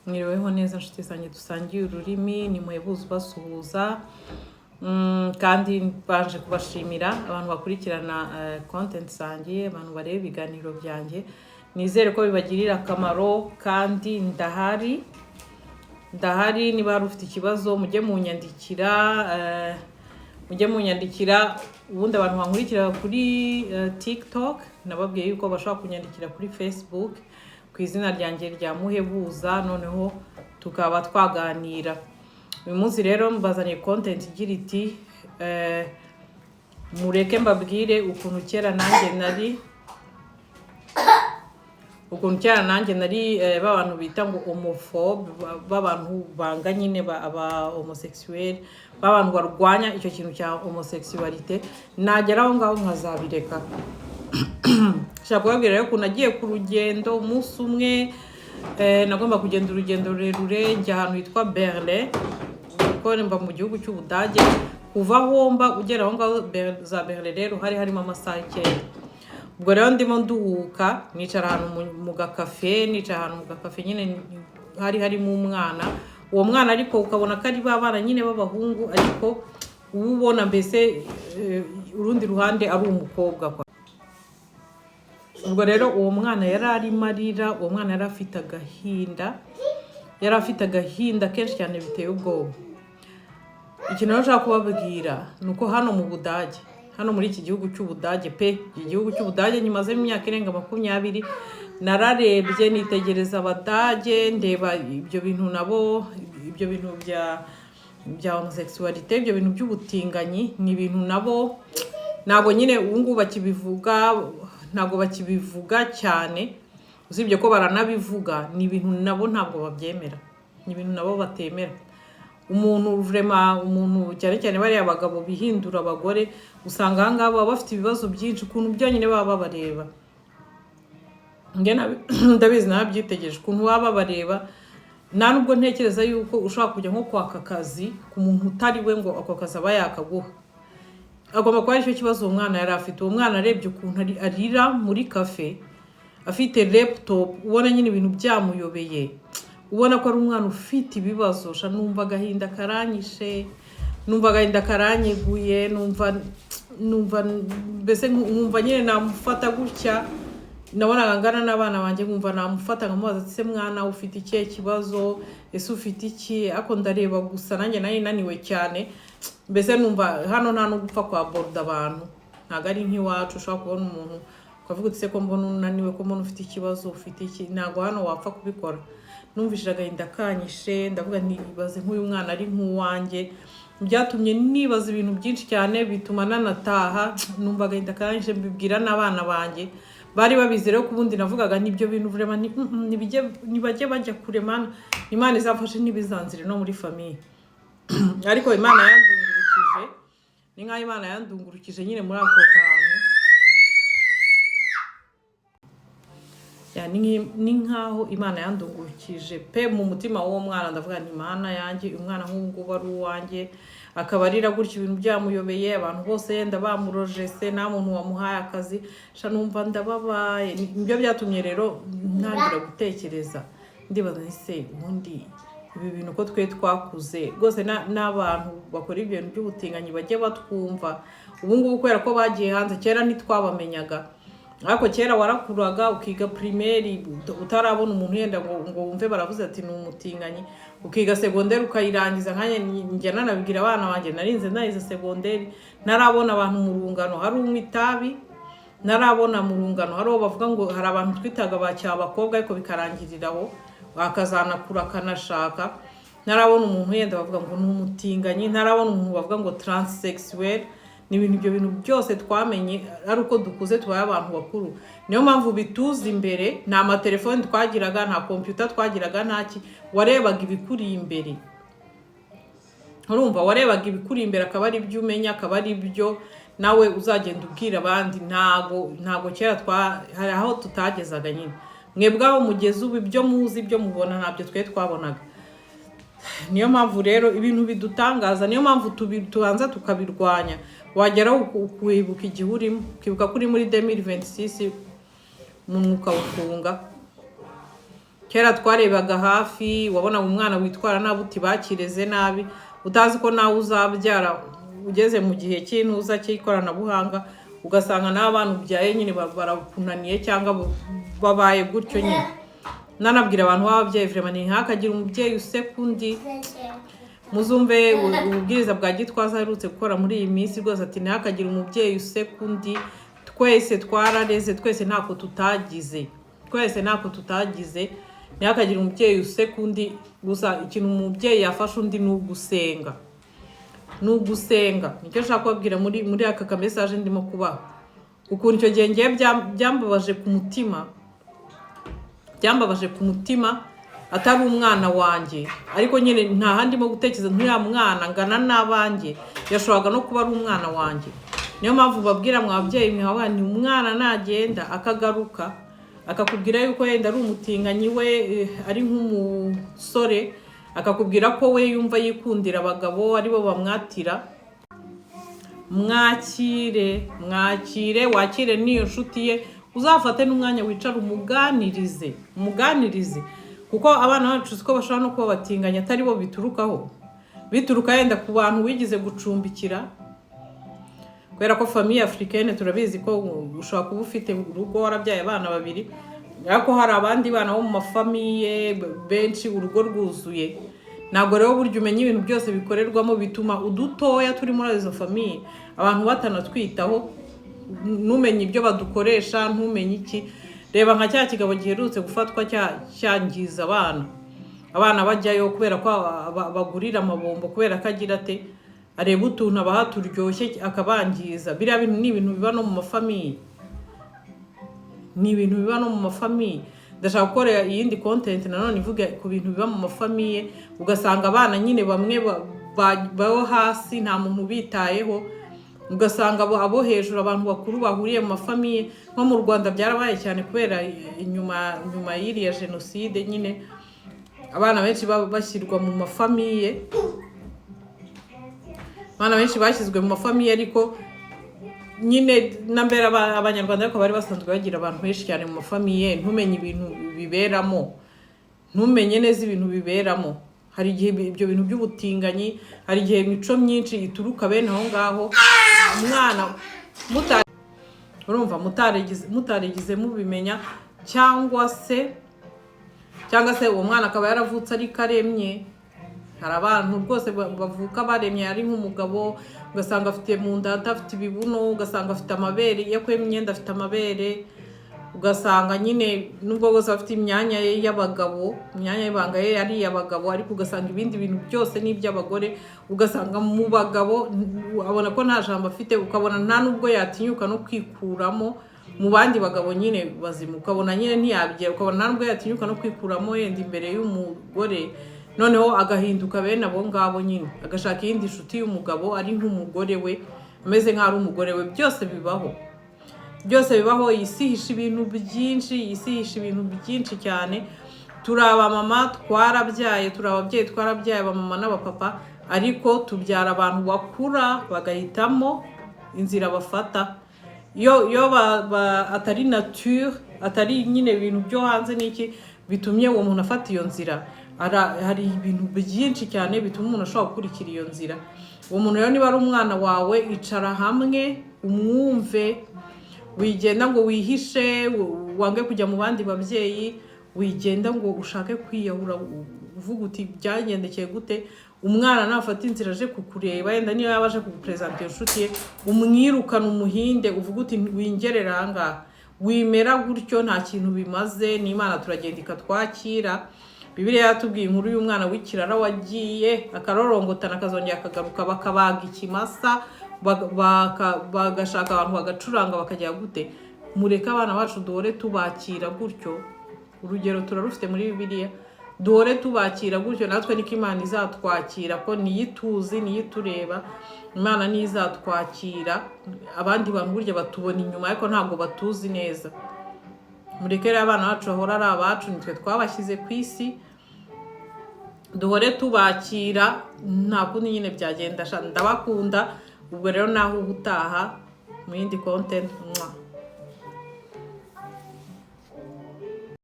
Mwiriweho neza nshuti zanjye dusangiye ururimi, ni Muhebuzo ubasuhuza. Kandi mbanje kubashimira abantu bakurikirana content zanjye, abantu bareba ibiganiro byanjye. Nizere ko bibagirira akamaro kandi ndahari. Ndahari, niba hari ufite ikibazo mujye munyandikira, mujye munyandikira. Ubundi abantu bankurikira kuri TikTok, nababwiye yuko bashobora kunyandikira kuri Facebook ku izina ryanjye rya Muhebuza, noneho tukaba twaganira. Uyu munsi rero mbazaniye content igira iti mureke mbabwire ukuntu kera nanjye nari ba bantu bita ngo homophobe, ba bantu banga nyine aba homosexuel, ba bantu barwanya icyo kintu cya homosexualité, nagera aho ngaho nkazabireka. Nshaka kubabwira rero ukuntu nagiye ku rugendo umunsi umwe. Nagomba kugenda urugendo rurerure, njya ahantu hitwa Berlin, kuko mba mu gihugu cy'Ubudage. Kuva aho mba ugera aho ngaho za Berlin rero hari harimo amasaha 9. Ubwo rero ndimo nduhuka, nicara ahantu mu gakafe, nicara ahantu mu gakafe nyine hari harimo umwana. Uwo mwana ariko ukabona ko ari ba bana nyine b'abahungu, ariko uba ubona mbese urundi ruhande ari umukobwa kwa. Ubwo rero uwo mwana yari arimo arira. Uwo mwana yari afite agahinda, yari afite agahinda kenshi cyane biteye ubwoba. Ikintu rero nshaka kubabwira ni uko hano mu Budage, hano muri iki gihugu cy'Ubudage pe, iki gihugu cy'Ubudage nyimazemo imyaka irenga 20. Nararebye, nitegereza Abadage, ndeba ibyo bintu nabo, ibyo bintu bya homosexualité, ibyo bintu by'ubutinganyi, ni ibintu nabo ntabwo nyine ubu ngubu bakibivuga, ntabwo bakibivuga cyane. Usibye ko baranabivuga, ni ibintu nabo ntabwo babyemera, ni ibintu nabo batemera. Umuntu vraiment, umuntu cyane cyane bariya bagabo bihindura abagore, usanga aha ngaha baba bafite ibibazo byinshi, ukuntu byonyine baba babareba. Njye ndabizi, nabyitegereje ukuntu baba babareba. Nta nubwo ntekereza yuko ushobora kujya nko kwaka akazi ku muntu utari we ngo ako kazi aba yakaguha. Agomba kuba aricyo kibazo uwo mwana yari afite. Uwo mwana arebye ukuntu arira muri kafe afite laptop, ubona nyine ibintu byamuyobeye, ubona ko ari umwana ufite ibibazo. Sha, numva agahinda karanyishe, numva agahinda karanyeguye, numva mbese nkumva nyine namufata gutya. Nabonaga angana n'abana banjye, nkumva namufata nkamubaza ati: "Se mwana, ufite ikihe kibazo? Ese ufite iki?" Ariko ndareba gusa, nanjye nari naniwe cyane. Mbese numva hano nta no gupfa kwa borda abantu, ntabwo ari nk'iwacu ushobora kubona umuntu ukavuga uti: "Se ko mbona unaniwe, ko mbona ufite ikibazo, ufite iki?" Ntabwo hano wapfa kubikora. Numvishije agahinda kanyishe, ndavuga ntibaze nk'uyu mwana ari nk'uwanjye. Byatumye nibaza ibintu byinshi cyane, bituma nanataha numva agahinda kanyishe. Mbibwira n'abana banjye, bari babizi rero ko ubundi navugaga n'ibyo bintu vraiment nibajye bajya kure mana, Imana izafashe ntibizanzire no muri famille. Ariko Imana yandungurukije, ni nk'aho Imana yandungurukije nyine muri ako kantu. Ya, ni nk'aho Imana yandungurukije pe mu mutima w'uwo mwana. Ndavuga nti: "Mana yanjye, uyu mwana nk'ubu ngubu ari uwanjye, akaba arira gutya, ibintu byamuyobeye, abantu bose yenda bamurojese, nta muntu wamuhaye akazi." Sha, numva ndababaye. Nibyo byatumye rero ntangira gutekereza, ndibaza nti: "Se ubundi ibi bintu ko twe twakuze rwose, n'abantu bakora ibintu by'ubutinganyi bajye batwumva ubu ngubu kubera ko bagiye hanze, kera ntitwabamenyaga." Ariko kera warakuraga ukiga primaire utarabona umuntu yenda ngo wumve baravuze ati ni umutinganyi, ukiga segonderi ukayirangiza. Nkanjye njya nanabibwira abana banjye, narinze narize segonderi ntarabona abantu mu rungano hari unywa itabi, ntarabona mu rungano hari uwo bavuga ngo hari abantu twitaga ba cyabakobwa, ariko bikarangirira aho, akazanakura akanashaka. Ntarabona umuntu yenda bavuga ngo ni umutinganyi, ntarabona umuntu bavuga ngo transsexuel. Ni ibintu, ibyo bintu byose twamenye ari uko dukuze, tubaye abantu bakuru. Niyo mpamvu bituza imbere. Nta matelefoni twagiraga, nta kompiyuta twagiraga, ntaki. Warebaga ibikuri imbere, urumva, warebaga ibikuri imbere akaba ari byo umenya, akaba ari byo nawe uzagenda ubwira abandi. Ntago kera twa hari aho tutagezaga nyine. Mwebwe aho mugeze ubu, ibyo muzi, ibyo mubona, ntabyo twe twabonaga. Niyo mpamvu rero ibintu bidutangaza, niyo mpamvu tubanza tukabirwanya. Wageraho ukibuka igihe urimo, ukibuka ko uri muri 2026, umunwa ukawufunga. Kera twarebaga hafi, wabonaga umwana witwara nabi uti bakireze nabi, utazi ko nawe uzabyara ugeze mu gihe cy'intuza cy'ikoranabuhanga, ugasanga n'abana ubyaye nyine barakunaniye cyangwa babaye gutyo nyine. Nanabwira abantu b'ababyeyi, vraiment, ntihakagire umubyeyi useka undi. Muzumve ububwiriza bwa Gitwaza aherutse gukora muri iyi minsi rwose, ati ntihakagire umubyeyi useka undi. Twese twarareze, twese ntako tutagize, twese ntako tutagize. Ntihakagire umubyeyi useka undi. Gusa ikintu umubyeyi yafasha undi ni ugusenga, ni ugusenga. Nicyo nshaka kubabwira muri aka kamessage ndimo kubaha. Ukuntu icyo gihe ngiye byambabaje ku mutima, byambabaje ku mutima, atari umwana wanjye, ariko nyine nta handi mo gutekereza nk'uriya mwana ngana n'abanjye, yashoboraga no kuba ari umwana wanjye. Niyo mpamvu babwira mwa babyeyi mwe, ni umwana nagenda akagaruka akakubwira yuko yenda ari umutinganyi we, ari nk'umusore, akakubwira ko we yumva yikundira abagabo aribo bamwatira, mwakire, mwakire, wakire n'iyo nshuti ye. Uzafate n'umwanya wicara umuganirize, umuganirize, kuko abana bacu siko bashobora no kuba batinganya atari bo biturukaho, bituruka yenda ku bantu wigize gucumbikira, kubera ko famille africaine turabizi ko ushobora kuba ufite urugo warabyaye abana babiri, ariko hari abandi bana bo mu mafamille benshi, urugo rwuzuye. Ntabwo rero burya umenya ibintu byose bikorerwamo. Bituma udutoya turi muri izo famille abantu batanatwitaho, ntumenye ibyo badukoresha, ntumenye iki. Reba nka cya kigabo giherutse gufatwa cyangiza abana. Abana bajyayo kubera ko bagurira amabombo, kubera ko agira ate, areba utuntu abaha turyoshye akabangiza. Biriya bintu ni ibintu biba no mu mafamille, ni ibintu biba no mu mafamille. Ndashaka gukora iyindi content nanone ivuga ku bintu biba mu mafamille, ugasanga abana nyine bamwe bo hasi nta muntu ubitayeho, ugasanga abo hejuru, abantu bakuru bahuriye mu mafamille. Nko mu Rwanda byarabaye cyane kubera nyuma y'iriya jenoside nyine, abana benshi bashyirwa mu mafamille, abana benshi bashyizwe mu mafamille. Ariko nyine na mbere Abanyarwanda ariko bari basanzwe bagira abantu benshi cyane mu mafamille, ntumenye ibintu biberamo, ntumenye neza ibintu biberamo. Hari igihe ibyo bintu by'ubutinganyi, hari igihe imico myinshi ituruka bene aho ngaho. Umwana urumva mutarigeze mubimenya, cyangwa se uwo mwana akaba yaravutse ariko aremye. Hari abantu rwose bavuka baremye, ari nk'umugabo ugasanga afite mu nda adafite ibibuno, ugasanga afite amabere, iyo akuyemo imyenda afite amabere, ugasanga nyine nubwo bwose afite imyanya ye y'abagabo, imyanya y'ibanga ye ari iy'abagabo, ariko ugasanga ibindi bintu byose ni iby'abagore. Ugasanga mu bagabo abona ko nta jambo afite, ukabona nta nubwo yatinyuka no kwikuramo mu bandi bagabo nyine bazima, ukabona nyine ntiyabigira, ukabona nta nubwo yatinyuka no kwikuramo yenda imbere y'umugore. Noneho agahinduka bene abo ngabo nyine, agashaka iyindi nshuti y'umugabo ari nk'umugore we, ameze nk'aho ari umugore we. Byose bibaho, byose bibaho. Iyi si ihisha ibintu byinshi, iyi si ihisha ibintu byinshi cyane. Turi abamama twarabyaye, turi ababyeyi twarabyaye, abamama n'abapapa, ariko tubyara abantu bakura bagahitamo inzira bafata. Iyo atari nature, atari nyine ibintu byo hanze n'iki bitumye uwo muntu afata iyo nzira, hari ibintu byinshi cyane bituma umuntu ashobora gukurikira iyo nzira. Uwo muntu rero niba ari umwana wawe, icara hamwe umwumve. Wigenda ngo wihishe, wange kujya mu bandi babyeyi, wigenda ngo ushake kwiyahura, uvuga uti byagendekeye gute. Umwana nafata inzira aje kukureba, yenda niyo yaba aje kuguperezanta iyo nshuti ye, umwirukane, umuhinde, uvuga uti wingerera ahangaha, wimera gutyo, nta kintu bimaze. N'Imana turagenda ikatwakira. Bibiliya yatubwiye inkuru y'umwana w'ikirara wagiye akarorongotana, akazongera akagaruka, bakabaga ikimasa, bagashaka abantu bagacuranga, bakajya gute. Mureke abana bacu duhore tubakira gutyo. Urugero turarufite muri Bibiliya. Duhore tubakira gutyo, natwe niko Imana izatwakira, ko niyo ituzi, niyo itureba. Imana niyo izatwakira. Abandi bantu burya batubona inyuma, ariko ntabwo batuzi neza. Mureke rero abana bacu bahora ari abacu, nitwe twabashyize ku isi, duhore tubakira. Nta kundi nyine byagenda. Sha ndabakunda. Ubwo rero naho ubutaha mu yindi content. Mwah.